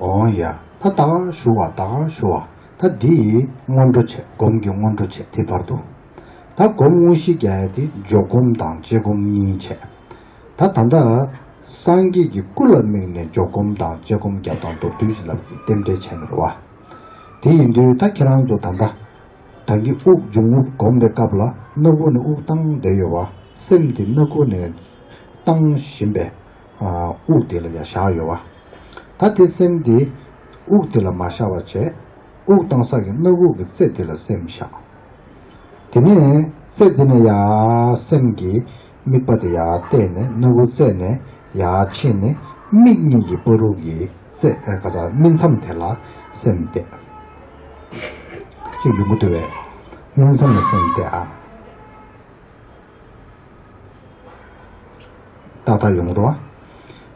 འོང་ཡ། ད་ད་ག་ཞུ་བ། ད་ག་ཞུ་བ། ད་འདི་ཡི་སྔོན་འགྲོ་བྱས། སྒོམ་གྱི་སྔོན་འགྲོ་བྱས། དེ་བར་དུ། ད་སྒོམ་དངོས་གཞི་རྒྱག་ཡ་དེ་འཇོག་སྒོམ་དང་བཅས་སྒོམ་གཉིས་བྱས། ད་ད་ལྟ་སངས་རྒྱས་ཀྱི་སྐུ་ལ་དམིགས་ནས་འཇོག་སྒོམ་དང་བཅས་སྒོམ་རྒྱབ་དང་མདོར་བསྡུས་ཤིག་ལབ་ཀྱི་རྟེན་འབྲེལ་བྱས་ནས་རེད་བ། དེ་ཡིན་དུས་ད་ཁྱེད་རང་ཚོ་ད་ལྟ་ ད་གིན་དབུགས་འབྱུང་རྔུབ་སྒོམ་པའི་སྐབས་ལ་སྣ་ཁུག་ནས་དབུགས་བཏང་བསྡད་ཡོད་པ། སེམས་དེ་སྣ་ཁུག་ནས་བཏང་བཞིན་པའི་ཨ་དབུགས་དེ་ལ་ཡང་བཞག་ཡོད་པ། ད་དེ་སེམས་དེ་དབུགས་དེ་ལ་མ་བཞག་པ་བྱས། དབུགས་བཏང་ས་གི་སྣ་ཁུག་གི་རྩེ་དེ་ལ་སེམས་བཞག་དེ་ནས་རྩེ་དེ་ནས་ཡར་སེམས་ཀྱི་མིག་པ་དེ་ཡར་གཏད་ནས། སྣ་ཁུག་རྩེ་ནས་ཡར་ཕྱིན་ནས་མིག་གཉིས་ཀྱི་བར་དུ་གི་རྩེ་ཨ་ག་ས་སྨིན་མཚམས་དེ་ལ་སེམས་གཏད། ཅིག་ཡོང་གི་འདུག་པས། སྨིན་མཚམས་ལ་སེམས་གཏད་ཨ། ཏག་ཏག་ཡོང་གི་འདུག་པ།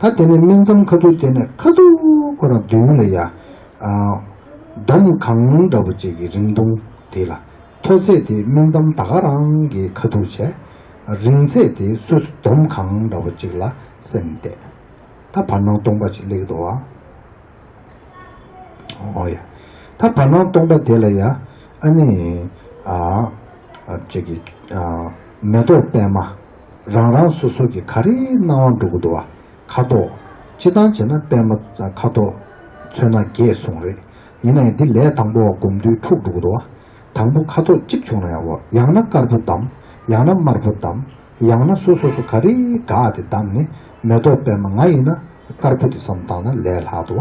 ད་དེ་ནས་སྨིན་མཚམས་ཁ་ཐུག་དེ་ནས་ཁ་ཐུག་ཁོ་རང་མདུན་ལ་ཡ། ཨ། འདོམ་གང་འདྲ་པོ་ཅིག་གི་རིང་ཐུང་དེ་ལ། མཐོ་ཚད་དེ་སྨིན་མཚམས་ད་ག་རང་གི་ཁ་ཐུག་བྱས། རིང་ཚད་དེ་སོ་སོ་འདོམ་གང་འདྲ་པོ་ཅིག་ལ་སེམས་གཏད། ད་བར་སྣང་སྟོང་པ་ཅིག་སླེབས་ཀྱི་འདུག་པ། ཨོ་ཡ། ད་བར་སྣང་སྟོང་པ་དེ་ལ་ཡ། ཨ་ནི། ཨ། ཨ་ཅིག་གི། ཨ། མེ་ཏོག་པད་མ། རང་རང་སོ་སོ་གི་ག་རེ་སྣང་བ་འགྲོ་གི་འདུག་པ། ཁ་དོག་སྤྱིར་བཏང་བྱས་ན་པད་མ་ཁ་དོག་ཚོན་སྣ་བརྒྱད་གསུངས་རེད། ཡིན་ན་ཡང་འདི་ལས་དང་པོ་བ་སྒོམ་དུས་འཁྲུག་འགྲོ་གི་འདུག་པ། དང་པོ་ཁ་དོག་གཅིག་བྱུང་ན་ཡག་པོ། ཡང་ན་དཀར་པོ་བདམས། ཡང་ན་དམར་པོ་བདམས། ཡང་ན་སོ་སོ་སོ་ག་རེ་དགའ་དེ་བདམས་ནས། མེ་ཏོག་པད་མ་ང་ཡིན་ན་དཀར་པོ་དེ་བསམ་བཏང་ན་ལས་སླ་འདུག་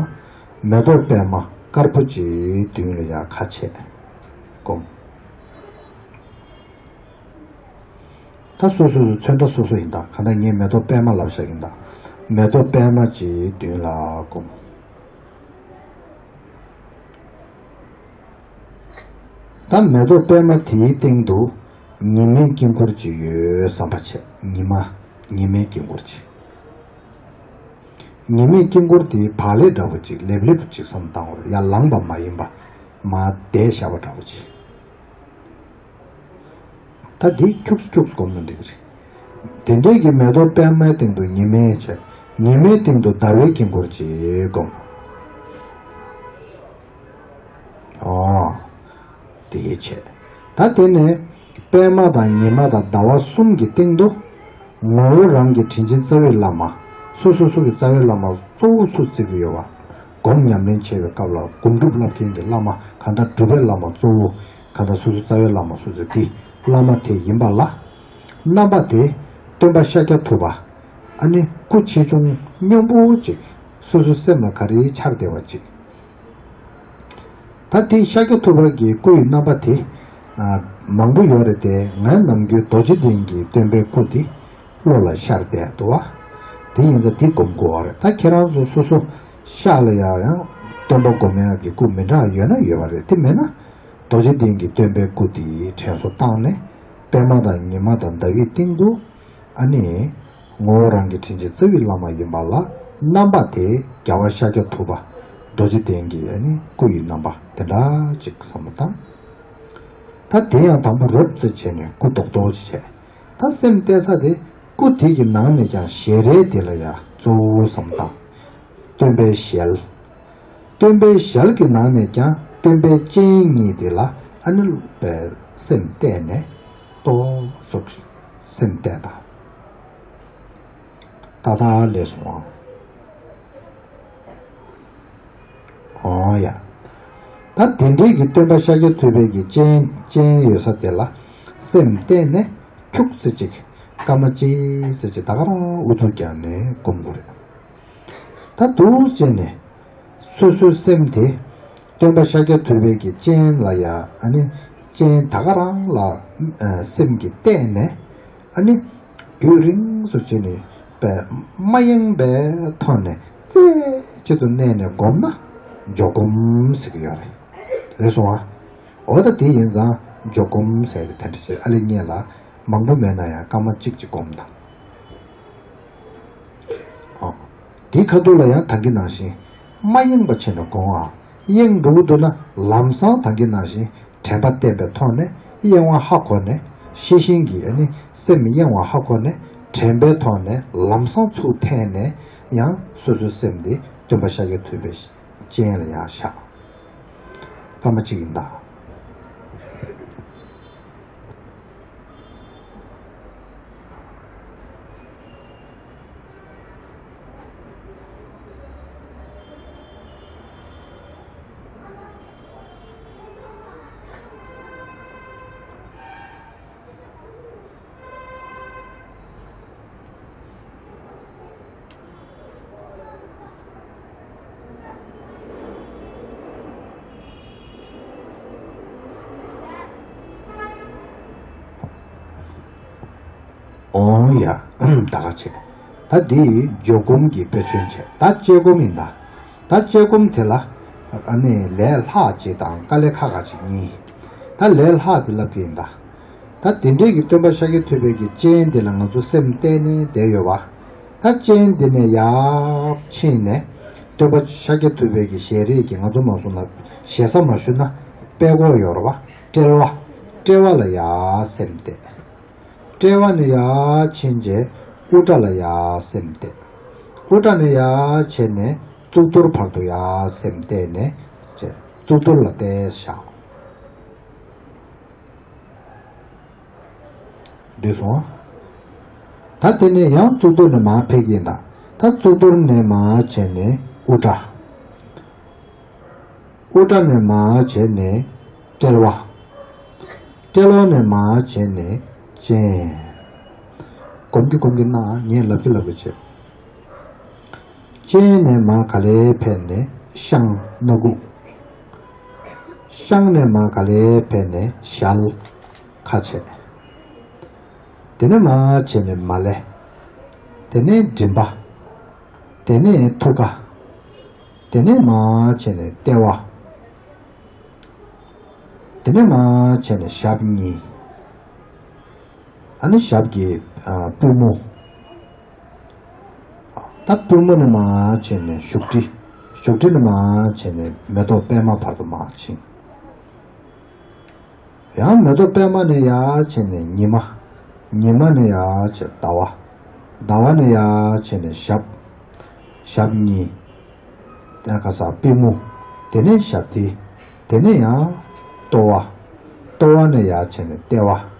པ། མེ་ཏོག་པད་མ་དཀར་པོ་ཅིག་མདུན་ལ་ཡ་ཁ་ཕྱེ། སྒོམ། ད་སོ་སོ་སོ་ཚོན་ཁྲ་སོ་སོ་ཡིན་ད། གང་ལྟར་ངས་མེ་ཏོག་པད་མ་ལབ་བཞག་ཡིན་ད། མེ་ཏོག་པད་མ་ཅིག་མདུན་ལ་སྒོམ། ད་མེ་ཏོག་པད་མ་དེའི་སྟེང་དུ་ཉི་མའི་དཀྱིལ་འཁོར་ཅིག་ཡོད་བསམ་པ་བྱས། ཉི་མ། ཉི་མའི་དཀྱིལ་འཁོར་ཅིག་ཉི་མའི་དཀྱིལ་འཁོར་དེའི་བག་ལེབ་འདྲ་པོ་ཅིག་ལེབ་ལེབ་ཅིག་བསམ་བཏང་བར། ཡར་ལངས་པ་མ་ཡིན་པ། མར་བསྡད་བཞག་པ་འདྲ་པོ་ཅིག་ད་འདི་ཁྱུགས་ཁྱུགས་སྒོམ་ན་འགྲིག་གི་རེད། དེ་འདྲའི་གི་མེ་ཏོག་པད་མའི་སྟེང་དུ་ཉི་མའི་ཆ། ཉི་མའི་སྟེང་དུ་ཟླ་བའི་དཀྱིལ་འཁོར་ཅིག་སྒོམ། ཨོ། དེའི་ཆ། ད་དེ་ནས་པད་མ་དང་ཉི་མ་དང་ཟླ་བ་གསུམ་གྱི་སྟེང་དུ། ངོ་བོ་རང་གི་དྲིན་ཅན་རྩ་བའི་བླ་མ། སོ་སོ་སོ་གི་རྩ་བའི་བླ་མ་གཙོ་བོ་སུ་བརྩི་གི་ཡོད་པ། སྒོམ་ཉམས་ལེན་བྱེད་པའི་སྐབས་ལ་སྒོམ་སྒྲུབ་བསླབ་མཁན་གྱི་བླ་མ། གང་ལྟར་སྒྲུབ་པའི་བླ་མ་གཙོ་བོ། གང་ལྟར་སོ་སོ་རྩ་བའི་བླ་མ་སུ་བརྩི་དེ་བླ་མ་དེ་ཡིན་པ་ལ། རྣམ་པ་དེ་སྟོན་པ་ཤཱཀྱ་ཐུབ་པ། ཨ་ནི་སྐུ་ཆེ་ཆུང་སྙོམས་པོ་ཅིག་སོ་སོའི་སེམས་ལ་ག་རེ་འཆར་བསྡད་པ་ཅིག་ད་དེ་ཤཱཀྱ་ཐུབ་པ་གི་སྐུ་ཡི་རྣམ་པ་དེ། ཨ། མང་པོ་ཡོད་རེད་དེ། ངའི་ནམ་རྒྱུན་རྡོ་རྗེ་གདན་གྱི་སྟོན་པའི་སྐུ་དེ་བློ་ལ་ཤར་བསྡད་འདུག་པ། དེ་ཡིན་ཙང་དེ་སྒོམ་དགོས་པ་རེད། ད་ཁྱེད་རང་ཚོ་སོ་སོ་ཤག་ལ་ཡང་ཡང་སྟོན་པ་སྒོམ་ཡག་གི་སྐུ་མི་འདྲ་ཡོད་ན་ཡོད་པ་རེད། དེ་མེད་ན་རྡོ་རྗེ་གདན་གྱི་སྟོན་པའི་སྐུ་དེའི་དྲན་གསོ་བཏང་ནས། པད་མ་དང་ཉི་མ་དང་ཟླ་བའི་སྟེང་དུ། ཨ་ནི། ངོ་བོ་རང་གི་དྲིན་ཅན་རྩ་བའི་བླ་མ་ཡིན་པ་ལ། རྣམ་པ་དེ་རྒྱལ་བ་ཤཱཀྱ་ཐུབ་པ་རྡོ་རྗེ་གདན་གྱི་ཨ་ནི་སྐུ་ཡི་རྣམ་པ་དེ་འདྲ་ཅིག་བསམ་བློ་བཏང་། ད་དེ་ཡང་དང་པོ་རོབ་ཙམ་བྱས་ནས་སྐུ་རྡོག་རྡོག་ཅིག་བྱས། ད་སེམས་གཏད་ས་དེ་སྐུ་དེ་གི་ནང་ནས་ཀྱང་ཞལ་རས་དེ་ལ་ཡང་གཙོ་བོ་བསམ་བཏང་། སྟོན་པའི་ཞལ། སྟོན་པའི་ཞལ་གྱི་ནང་ནས་ཀྱང་སྟོན་པའི་སྤྱན་གཉིས་དེ་ལ་ཨ་ནི་སེམས་གཏད་ནས་ཏོག་ཙམ་སེམས་གཏད་དང་། ཏག་ཏག་ལས་སོང་ཨང་། ཨོ་ཡ། ད་དེ་འདྲའི་གི་སྟོན་པ་ཤཱཀྱ་ཐུབ་པའི་གི་སྤྱན་སྤྱན་ཡོད་ས་དེ་ལ་སེམས་གཏད་ནས་ཁྱུག་ཙམ་ཅིག་སྐར་མ་གཅིག་ཙམ་ཅིག་ད་ག་རང་ཨུ་ཚུགས་རྒྱག་ནས་སྒོམ་དགོས་རེད། ད་འདུག་བྱས་ནས། སོ་སོའི་སེམས་དེ། སྟོན་པ་ཤཱཀྱ་ཐུབ་པའི་གི་སྤྱན་ལ་ཡ། ཨ་ནི། སྤྱན་ད་ག་རང་ལ། ཨ། སེམས་ཀྱིས་གཏད་ནས། ཨ་ནི། རྒྱུན་རིང་སུ་བྱས་ནས་པའི་མ་ཡེངས་པའི་ཐོག་ནས་རྩེ་གཅིག་ཏུ་གནས་ནས་བསྒོམས་ན། འཇོག་སྒོམ་ཟེར་གྱི་ཡོད་རེད། རེད་སོང་ཨ། འོ་ད་དེ་ཡིན་ཙང་འཇོག་སྒོམ་ཟེར་ཏེ་དེ་འདྲ་བྱས། ཨ་ལེ་སྔོན་ལ་མང་པོ་མེད་ན་ཡང་སྐར་མ་གཅིག་ཅིག་སྒོམ་དང་། ཨོ། དེའི་ཁ་ཐུག་ལ་ཡང་ད་གིན་ནང་བཞིན་མ་ཡེངས་པ་བྱས་ནས་སྒོམ་ཨ། ཡེངས་འགྲོ་གི་འདུག་ན་ལམ་སང་ད་གིན་ནང་བཞིན་དྲན་པ་བརྟན་པའི་ཐོག་ནས་གཡེང་བ་ཧ་གོ་ནས། ཤེས་བཞིན་གྱིས་ཨ་ནི་སེམས་གཡེང་བ་ཧ་གོ་ནས་དྲན་པའི་ཐོག་ནས་ལམ་སང་ཚུར་འཐེན་ནས་ཡང་སོ་སོའི་སེམས་དེ་སྟོན་པ་ཤཱཀྱ་ཐུབ་པའི་སྤྱན་ལ་ཡང་བཞག་སྐར་མ་གཅིག་ཡིན་ད། ཡ། ད་ག་བྱེད། ད་འདི་འཇོག་སྒོམ་གྱི་དཔེ་མཚོན་བྱེད། ད་དཔྱད་སྒོམ་ཡིན་ད། ད་དཔྱད་སྒོམ་དེ་ལ་ཨ་ནི་ལས་ལྷག་ཅིག་དང་དཀའ་ལས་ཁག་ཁག་ཅིག་གཉིས། ད་ལས་ལྷག་དེ་ལབ་ཀྱི་ཡིན་ད། ད་དེ་འདྲའི་གི་སྟོན་པ་ཤཱཀྱ་ཐུབ་པའི་གི་སྤྱན་དེ་ལ་ང་ཚོ་སེམས་གཏད་ནས་བསྡད་ཡོད་པ། ད་སྤྱན་དེ་ནས་ཡར་ཕྱིན་ནས་སྟོན་པ་ཤཱཀྱ་ཐུབ་པའི་གི་ཞལ་རས་ཀྱི་ང་ཚོ་མ་སོང་ན་ཞེ་ས་མ་ཞུ་ན་པད་ཀོག་ཡོད་རེད་པ། དཔྲལ་བ། དཔྲལ་བ་ལ་ཡར་སེམས་གཏད། དཔྲལ་བ་ནས་ཡར་ཕྱིན་རྗེས་དབུ་སྐྲ་ལ་ཡར་སེམས་གཏད། དབུ་སྐྲ་ནས་ཡར་ཕྱིན་ནས་གཙུག་ཏོར་བར་དུ་ཡར་སེམས་གཏད་ནས་བྱས། གཙུག་ཏོར་ལ་གཏད་བཞག། འགྲིག་སོང་ཨ། ད་དེ་ནས་ཡང་གཙུག་ཏོར་ནས་མར་ཕེབས་ཀྱི་ཡིན་ད། ད་གཙུག་ཏོར་ནས་མར་བྱས་ནས་དབུ་སྐྲ། དབུ་སྐྲ་ནས་མར་བྱས་ནས་དཔྲལ་བ། དཔྲལ་བ་ནས་མར་བྱས་ནས་སྤྱན། སྒོམ་གྱི་སྒོམ་གྱི་གནང་ཨ། ངས་ལབ་ཀྱི་ལབ་ཀྱི་བྱེད། སྤྱན་ནས་མར་ག་ལེར་ཕེབས་ནས་ཤངས་སྣ་ཁུག། ཤངས་ནས་མར་ག་ལེར་ཕེབས་ནས་ཞལ། ཁ་བྱས། དེ་ནས་མར་བྱས་ནས་མ་ལེ། དེ་ནས་མགྲིན་པ། དེ་ནས་ཐུགས་ཀ། དེ་ནས་མར་བྱས་ནས་ལྟེ་བ། དེ་ནས་མར་བྱས་ནས་ཞབས་གཉིས། ཨ་ནི་ཞབས་ཀྱི་ཨ་པུས་མོ། ད་པུས་མོ་ནས་མར་བྱས་ནས་བཞུགས་ཁྲི། བཞུགས་ཁྲི་ནས་མར་བྱས་ནས་མེ་ཏོག་པད་མ་བར་དུ་མར་ཕྱིན། ཡང་མེ་ཏོག་པད་མ་ནས་ཡར་བྱས་ནས་ཉི་མ། ཉི་མ་ནས་ཡར་བྱས་ཟླ་བ། ཟླ་བ་ནས་ཡར་བྱས་ནས་ཞབས། ཞབས་གཉིས། དེ་ནས་ག་ས་པུས་མོ། དེ་ནས་ཞབས་མཐིལ། དེ་ནས་ཡང་ལྟོ་བ། ལྟོ་བ་ནས་ཡར་བྱས་ནས་ལྟེ་བ།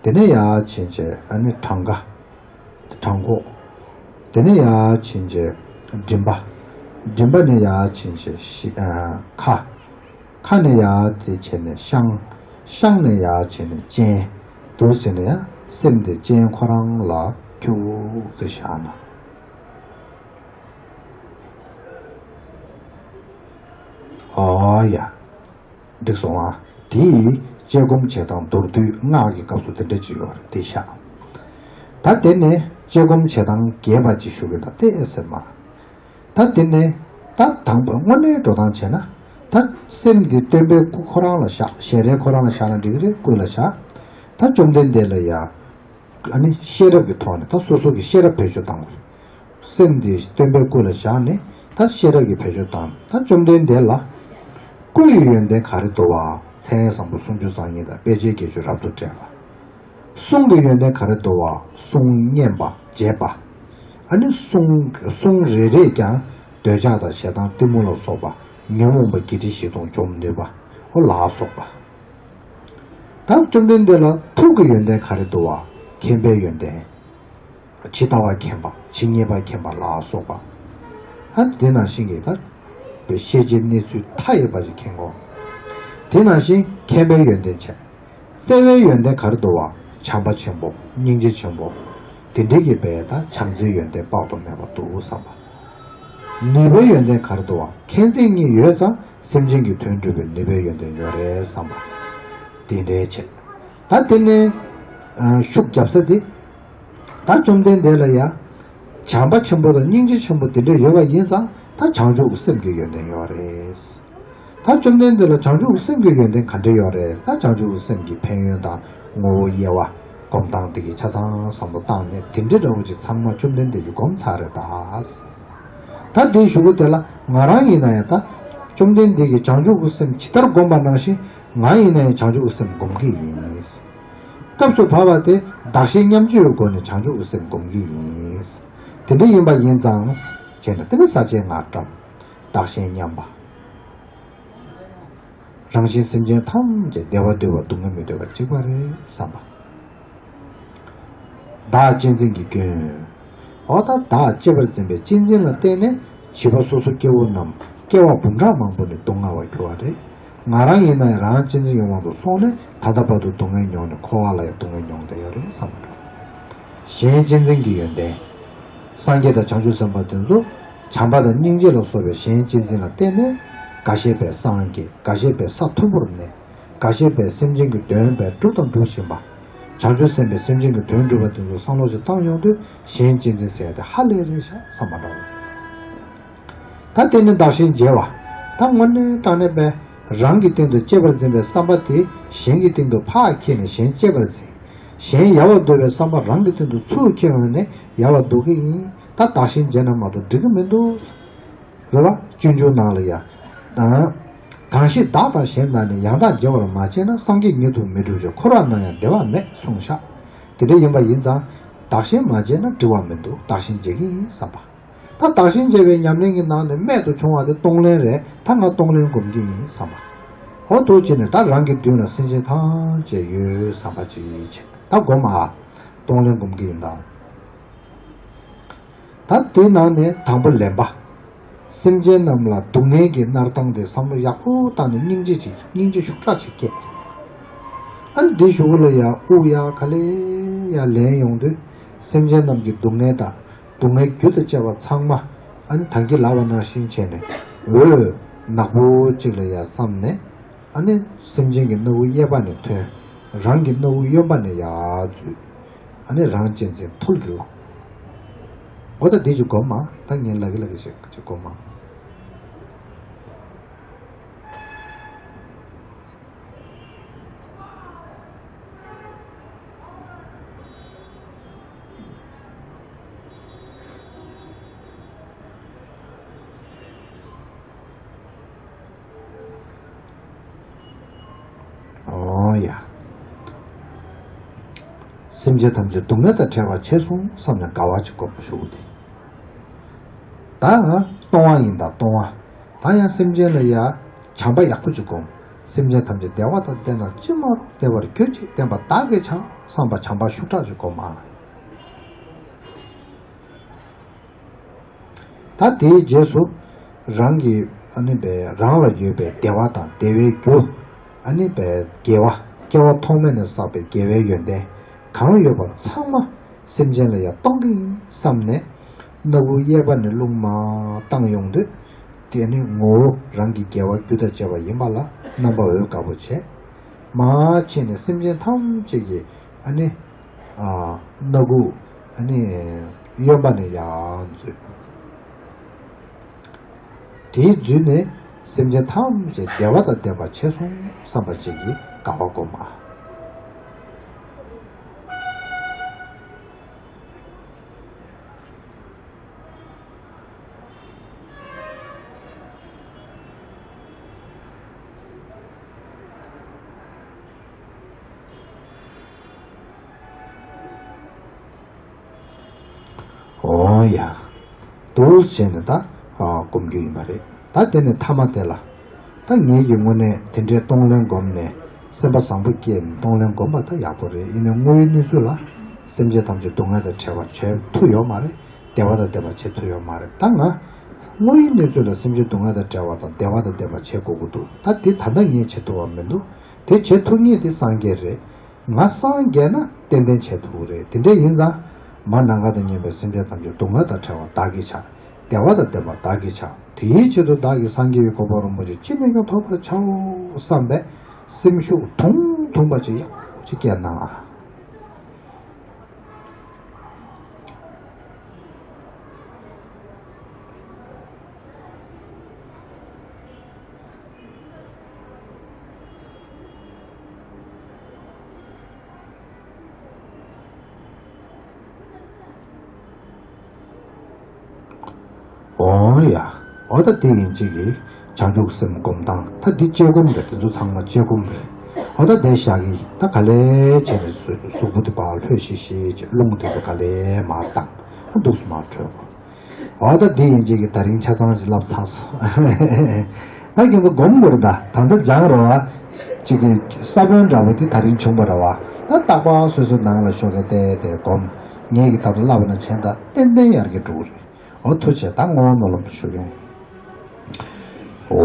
དེ་ནས་ཡར་ཕྱིན་བྱས་ཨ་ནི་བྲང་ཁ། བྲང་ཁོག། དེ་ནས་ཡར་ཕྱིན་བྱས་མགྲིན་པ། མགྲིན་པ་ནས་ཡར་ཕྱིན་བྱས་ཤི་ཨ་ཁ། ཁ་ནས་ཡར་དེ་བྱས་ནས་ཤངས། ཤངས་ནས་ཡར་བྱས་ནས་སྤྱན། འདུག་ཟེར་ནས་ཡང་སེམས་དེ་སྤྱན་ཁོ་རང་ལ་ཁྱུག་ཙམ་བཞག་ན། ཨོ་ཡ། འགྲིག་སོང་ཨ། དེ་ཡི་དཔྱད་སྒོམ་བྱེད་སྟངས་མདོར་བསྡུས་སྔགས་ཀྱི་སྐབས་སུ་དེ་འདྲ་ཅིག་ཡོད་རེད་དེ་བཞག། ད་དེ་ནས་དཔྱད་སྒོམ་བྱེད་སྟངས་རྒྱས་པ་ཅིག་ཞུ་གི་ད་ལྟའི་ཨེ་ཟེར་མ། ད་དེ་ནས་ད་དང་པོ་དངོས་གནས་འགྲོ་སྟངས་བྱས་ན། ད་སེམས་འདི་སྟོན་པའི་སྐུ་ཁོ་རང་ལ་བཞག། ཞལ་རས་ཁོ་རང་ལ་བཞག་ན་འགྲིག་གི་རེད། སྐུ་ལ་བཞག། ད་བཅོམ་ལྡན་འདས་ལ་ཡ། ཨ་ནི་ཤེས་རབ་ཀྱི་ཐོག་ནས་ད་སོ་སོ་གི་ཤེས་རབ་བེད་སྤྱོད་བཏང་བ། སེམས་འདི་སྟོན་པའི་སྐུ་ལ་བཞག་ནས་ད་ཤེས་རབ་ཀྱི་བེད་སྤྱོད་བཏང་། ད་བཅོམ་ལྡན་འདས་ལ། སྐུ་ཡི་ཡོན་ཏན་ག་རེ་འདུག་བ། མཚན་བཟང་པོ་སུམ་ཅུ་རྩ་གཉིས་དང་དཔེ་བྱད་བརྒྱད་ཅུ་རབ་ཏུ་བསྒྲེས་པ། གསུང་གི་ཡོན་ཏན་ག་རེ་འདུག་བ། གསུང་སྙན་པ་འཇེབས་པ། ཨ་ནི་གསུང་གསུང་རེ་རེས་ཀྱང་འདོད་ཆགས་དང་ཞེ་སྡང་གཏི་མུག་ལ་སོགས་པ་ཉོན་མོངས་པ་བརྒྱད་ཁྲི་བཞི་སྟོང་འཇོམས་ནུས་པ། ཨོ་ལ་སོགས་པ། ད་བཅོམ་ལྡན་འདས་ལ་ཐུགས་ཀྱི་ཡོན་ཏན་ག་རེ་འདུག་བ། མཁྱེན་པའི་ཡོན་ཏན། ཇི་ལྟ་བ་མཁྱེན་པ། ཇི་སྙེད་པ་མཁྱེན་པ་ལ་སོགས་པ། ད་དེ་ནང་བཞིན་གྱི་ད། པའི་ཤེས་བྱའི་གནས་ཚུལ་མཐའ་ཡས་པ་ཞིག་མཁྱེན་གོ། དེ་ནང་བཞིན་མཁྱེན་པའི་ཡོན་ཏན་བྱས། བརྩེ་བའི་ཡོན་ཏན་ག་རེ་འདུག་བ། བྱམས་པ་ཆེན་པོ། སྙིང་རྗེ་ཆེན་པོ། དེ་འདྲའི་གི་བས་ད་བྱམས་བརྩེའི་ཡོན་ཏན་དཔག་ཏུ་མེད་པ་འདུག་བསམ་པ། ནུས་པའི་ཡོན་ཏན་ག་རེ་འདུག་བ། མཁྱེན་བརྩེ་གཉིས་ཡོད་ཙང་སེམས་ཅན་གྱི་དོན་སྒྲུབ་པའི་ནུས་པའི་ཡོན་ཏན་ཡོད་རེད་བསམ་པ། དེ་འདྲའི་བྱས། ད་དེ་ནས་ཤུགས་རྒྱབ་ས་དེ། ད་བཅོམ་ལྡན་འདས་ལ་ཡ། བྱམས་པ་ཆེན་པོ་དང་སྙིང་རྗེ་ཆེན་པོ་དེ་འདྲ་ཡོད་པ་ཡིན་ཙང་ད་བྱང་ཆུབ་ཀྱི་སེམས་ཀྱི་ཡོན་ཏན་ཡོད་རེད། ད་བཅོམ་ལྡན་འདས་ལ་བྱང་ཆུབ་ཀྱི་སེམས་ཀྱི་ཡོན་ཏན་ག་འདྲ་ཡོད་རེད། ད་བྱང་ཆུབ་ཀྱི་སེམས་ཀྱི་ཕན་ཡོན་དང་ངོ་བོ་དབྱེ་བ་སྒོམ་སྟངས་དེ་གི་ཆ་ཚང་བསམ་བློ་བཏང་ནས་དེ་འདྲ་འདྲ་བོ་ཅིག་ཚང་མ་བཅོམ་ལྡན་འདས་ཀྱིས་སྒོམ་ཚར་རེད་ད། ད་དེའི་གཞུག་གུ་དེ་ལ་ང་རང་ཡིན་ན་ཡང་ད་བཅོམ་ལྡན་འདས་ཀྱིས་བྱང་ཆུབ་ཀྱི་སེམས་ཇི་ལྟར་བསྒོམས་པ་ནང་བཞིན་ང་ཡིན་ན་ཡང་བྱང་ཆུབ་ཀྱི་སེམས་སྒོམ་གྱི་ཡིན། སྐབས་སུ་བབ་པ་དེ་བདག་གཞན་མཉམ་བརྗེའི་སྒོ་ནས་བྱང་ཆུབ་ཀྱི་སེམས་སྒོམ་གྱི་ཡིན། དེ་འདྲ་ཡིན་པ་ཡིན་ཙང་། བྱས་ན་དེ་ནི་ས་བཅད་ལྔ་བཀྲམ། བདག་གཞན་མཉམ་པ། རང་གཞན་སེམས་ཅན་ཐམས་ཅད་བདེ་བ་འདོད་པ་སྡུག་བསྔལ་མི་འདོད་པ་གཅིག་པ་རེད་བསམ་པ། བདག་གཅེས་འཛིན་གྱི་སྐྱོན། འོ་ད་བདག་གཅེས་པར་འཛིན་པའི་གཅེས་འཛིན་ལ་བརྟེན་ནས་བྱིས་པ་སོ་སོ་སྐྱེ་བོ་རྣམས་སྐྱེ་བ་འབུམ་ཕྲག་མང་པོ་ནས་སྡུག་བསྔལ་བར་གྱུར་བ་རེད། ང་རང་ཡིན་ན་ཡང་རང་གཅེས་འཛིན་ཡོད་མང་དུ་སོང་ནས་ད་ལྟ་བར་དུ་སྡུག་བསྔལ་མྱོང་ནས་འཁོར་བ་ལ་ཡང་སྡུག་བསྔལ་མྱོང་བསྡད་ཡོད་རེད་བསམ་པ་འདྲ། གཞན་གཅེས་འཛིན་གྱི་ཡོན་ཏན། སངས་རྒྱས་དང་བྱང་ཆུབ་སེམས་དཔའ་དེ་ཚོ་བྱམས་པ་དང་སྙིང་རྗེ་ལ་སོགས་པའི་གཞན་གཅེས་འཛིན་ལ་བརྟེན་ནས་འགའ་ཤས་པས་སངས་རྒྱས། འགའ་ཤས་པས་ས་མཐོན་པོར་གནས། འགའ་ཤས་པས་སེམས་ཅན་གྱི་དོན་བས་བསྒྲུབས་དང་སྒྲུབ་བཞིན་པ། བྱང་ཆུབ་སེམས་དཔའི་སེམས་ཅན་གྱི་དོན་སྒྲུབ་པ་དེ་ཚོ་བསམ་བློ་ཞིག་བཏང་ཡོང་དུས་གཞན་གཅེས་འཛིན་ཟེར་ཡ་དེ་ཧ་ལས་རེད་ཤག་བསམ་པ་འདྲ་བོ། ད་དེ་ནི་བདག་གཞན་བརྗེ་བ། ད་དངོས་གནས་དྲང་གནས་པའི་རང་གི་སྟེང་དུ་གཅེས་པར་འཛིན་པའི་བསམ་པ་དེ་གཞན་གྱི་སྟེང་དུ་ཕར་འཁྱེར་ནས་གཞན་གཅེས་པར་འཛིན། གཞན་ཡལ་བར་འདོད་པའི་བསམ་པ་རང་གི་སྟེང་དུ་ཚུར་འཁྱེར་འོང་ནས་ཡལ་བར་འདོད་ཀྱི་ཡིན། ད་བདག་གཞན་བརྗེ་ན་མ་གཏོགས་འགྲིག་གི་མི་འདུག། རེད་བ། སྤྱོད་འཇུག་ནང་ལ་ཡང་། གང་ཞིག་བདག་དང་གཞན་དག་ནི། །ཡང་དག་བརྗེ་བར་མ་བྱས་ན། །སངས་རྒྱས་ཉིད་དུ་མི་འགྲུབ་ཅིང་། །འཁོར་བ་ན་ཡང་བདེ་བ་མེད། གསུངས་བཞག། དེ་འདྲ་ཡིན་པ་ཡིན་ཙང་། བདག་གཞན་མ་བརྗེས་ན་འགྲིག་པ་མི་འདུག། བདག་གཞན་བརྗེ་གི་ཡིན་བསམ་པ། ད་བདག་གཞན་བརྗེ་བའི་ཉམས་ལེན་གྱི་ནང་ནས་རྨད་དུ་བྱུང་བ་དེ་གཏོང་ལེན་རེད། ད་ང་གཏོང་ལེན་སྒོམ་གྱི་ཡིན་བསམ་པ། འོ་འདུག་བྱས་ནས་ད་རང་གི་མདུན་ལ་སེམས་ཅན་ཐམས་ཅད་ཡོད་བསམ་པ་ཅིག་བྱས། ད་སྒོམ་ཨ། གཏོང་ལེན་སྒོམ་གྱི་ཡིན་ད། ད་དེའི་ནང་ནས་དང་པོ་ལེན་པ། སེམས་ཅན་རྣམས་ལ་སྡུག་བསྔལ་གྱི་མནར་སྟངས་དེ་བསམ་བློ་ཡག་པོ་བཏང་ནས་སྙིང་རྗེ་ཅིག་སྙིང་རྗེ་ཤུགས་དྲག་ཅིག་སྐྱེས། ཨ་ནི་འདི་གཞུག་གུ་ལ་ཡང་དབུགས་ཡར་ག་ལེ་ཡར་ལེན་ཡོང་དུས། སེམས་ཅན་རྣམས་ཀྱི་སྡུག་བསྔལ་དང་སྡུག་བསྔལ་རྒྱུ་དང་བཅས་པ་ཚང་མ་ཨ་ནི་ད་གིན་ལབ་པ་ནང་བཞིན་བྱས་ནས་འོད་ནག་པོ་ཅིག་ལ་ཡར་བསམ་ནས། ཨ་ནི་སེམས་ཅན་གྱི་སྣ་བུག་གཡས་པ་ནས་ཐོན། རང་གི་སྣ་བུག་གཡོན་པ་ནས་ཡར་འཛུལ། ཨ་ནི་རང་གཅེས་འཛིན་ཐུར་གྱིས་བླངས། འོ་ད་འདི་ཅིག་སྒོམ་མ། ད་ངས་ལབ་ཀྱི་ལབ་ཀྱི་ཅིག་ཅིག་སྒོམ་མ། ཨོ་ཡ། སེམས་ཅན་ཐམས་ཅད་སྡུག་བསྔལ་དང་བྲལ་བར་བྱས་སོང་བསམ་ནས་དགའ་བ་ཅིག་སྒོམ་ཞུ་གི་དེ། ད་ཡང་གཏོང་བ་ཡིན་ད་གཏོང་བ། ད་ཡང་སེམས་ཅན་ལ་ཡ་བྱམས་པ་ཡག་པོ་ཅིག་སྒོམ། སེམས་ཅན་ཐམས་ཅད་བདེ་བ་དང་ལྡན་ན་ཅི་མ་རུང་བདེ་བར་གྱུར་ཅིག་བསྟན་པ་བདག་གིས་བྱ་བསམ་པ་བྱམས་པ་ཤུགས་དྲག་ཅིག་སྒོམ་ཨ། ད་དེའི་རྗེས་སུ་རང་གི་ཨ་ནི་བའི་རང་ལ་ཡོད་པའི་བདེ་བ་དང་བདེ་བའི་རྒྱུ། ཨ་ནི་བའི་དགེ་བ་སྐྱེ་བ་ཐོག་མེད་ནས་བསགས་པའི་དགེ་བའི་ཡོན་ཏན་གང་ཡོད་པ་ཚང་མ་སེམས་ཅན་ལ་ཡང་གཏོང་གི་ཡིན་བསམ་ནས། སྣ་བུག་གཡས་པ་ནས་རླུང་མར་བཏང་ཡོང་དུས། དེ་ནི་ངོ་བོ་རང་གི་དགེ་བ་རྒྱུ་དང་བཅས་པ་ཡིན་པ་ལ་རྣམ་པ་འོད་དཀར་པོ་བྱས། མར་ཕྱིན་ནས་སེམས་ཅན་ཐམས་ཅད་ཀྱི་ཨ་ནི། ཨ། སྣ་ཁུག་ཨ་ནི། གཡོན་པ་ནས་ཡར་འཛུལ། དེའི་འཛུལ་ནས་སེམས་ཅན་ཐམས་ཅད་བདེ་བ་དང་ལྡན་པར་བྱས་སོང་བསམ་པ་ཅིག་གིས་དགའ་བ་སྒོམ་པ། འོ་ཡ། འདུག་བྱས་ནས་ད་སྒོམ་རྒྱུ་ཡིན་པ་རེད། ད་དེ་ནས་ཐ་མ་དེ་ལ། ད་ངེད་ཀྱི་དངོས་གནས་དེ་འདྲའི་གཏོང་ལེན་སྒོམ་ནས་སེམས་པ་བཟང་པོ་སྐྱེས་ནས་གཏོང་ལེན་སྒོམ་པ་ད་ཡག་པོ་རེད། ཡིན་ནའི་དངོས་ཡོད་གནས་ཚུལ་ལ་སེམས་ཅན་ཐམས་ཅད་སྡུག་བསྔལ་དང་བྲལ་བར་བྱེད་ཐུབ་ཡོད་མ་རེད། བདེ་བ་དང་ལྡན་པ་བྱེད་ཐུབ་ཡོད་མ་རེད། ད་ང་དངོས་ཡོད་གནས་ཚུལ་ལ་སེམས་ཅན་སྡུག་བསྔལ་དང་བྲལ་བ་དང་བདེ་བ་དང་ལྡན་པ་བྱེད་དགོས་ཀྱི་འདུག། ད་དེ་ད་ལྟ་ངས་བྱེད་ཐུབ་པ་མི་འདུག། དེ་བྱེད་ཐུབ་མཁན་དེ་སངས་རྒྱས་རེད། ང་སངས་རྒྱས་ན་ཏན་ཏན་བྱེད་ཐུབ་ཀྱི་རེད། དེ་འདྲ་ཡིན་ཙང་། མ་ནམ་མཁའ་དང་མཉམ་པའི་སེམས་ཅན་ཐམས་ཅད་སྡུག་བསྔལ་དང་བྲལ་བ་བདག་གིས་བྱ། བདེ་བ་དང་ལྡན་པ་བདག་གིས་བྱ། དེའི་ཆེད་དུ་བདག་གིས་སངས་རྒྱས་པའི་གོ་འཕང་རིན་པོ་ཆེ་ཅི་ནས་ཀྱང་ཐོབ་པར་བྱའོ་བསམ་པའི་སེམས་ཤུགས་དུང་དུང་པ་ཅིག་ཡག་པོ་ཅིག་སྐྱེས་གནང་ཨ། འོ་ཡ། འོ་ད་དེ་ཡིན་གཅིག་གིས་བྱང་ཆུབ་སེམས་སྒོམ་སྟངས། ད་འདི་དཔྱད་སྒོམ་རེད། དེ་ཚོ་ཚང་མ་དཔྱད་སྒོམ་རེད། འོ་ད་དེ་བཞག་གི། ད་ག་ལེ་བྱས་ནས་གཟུགས་གཟུགས་པོ་དེ་ཕར་ལྷོད་ཤིག་ཤིག་བྱས། རླུང་དེ་ཚོ་ག་ལེ་མར་བཏང་། ད་འདུག་སེ་མར་འཕྲོས། འོ་ད་འདི་ཡིན་གཅིག་གིས་ད་རིང་ཆ་ཚང་ཞིག་ལབ་ཚར་སོང་། ད་ཁྱེད་ཚོ་སྒོམ་དགོས་རེད་ད། ད་ལྟ་སྦྱངས་རེད་བ། གཅིག་གི་ས་བོན་འདྲ་བོ་དེ་ད་རིང་བྱུང་བ་རེད་བ། ད་རྟག་པར་སོ་སོའི་ནང་ལ་ཤོག་གེ་བལྟས་བལྟས་སྒོམ། ངས་ཀྱིས་ད་དུང་བསླབ་པ་ན་བྱས་ན་ད་ཏན་ཏན་ཡར་རྒྱས་འགྲོ་གི་རེད། འོ་ཐུགས་རྗེ་ཆེ། ད་བསྔོ་བ་སྨོན་ལམ་ཞུ་གི་ཡིན། འོ།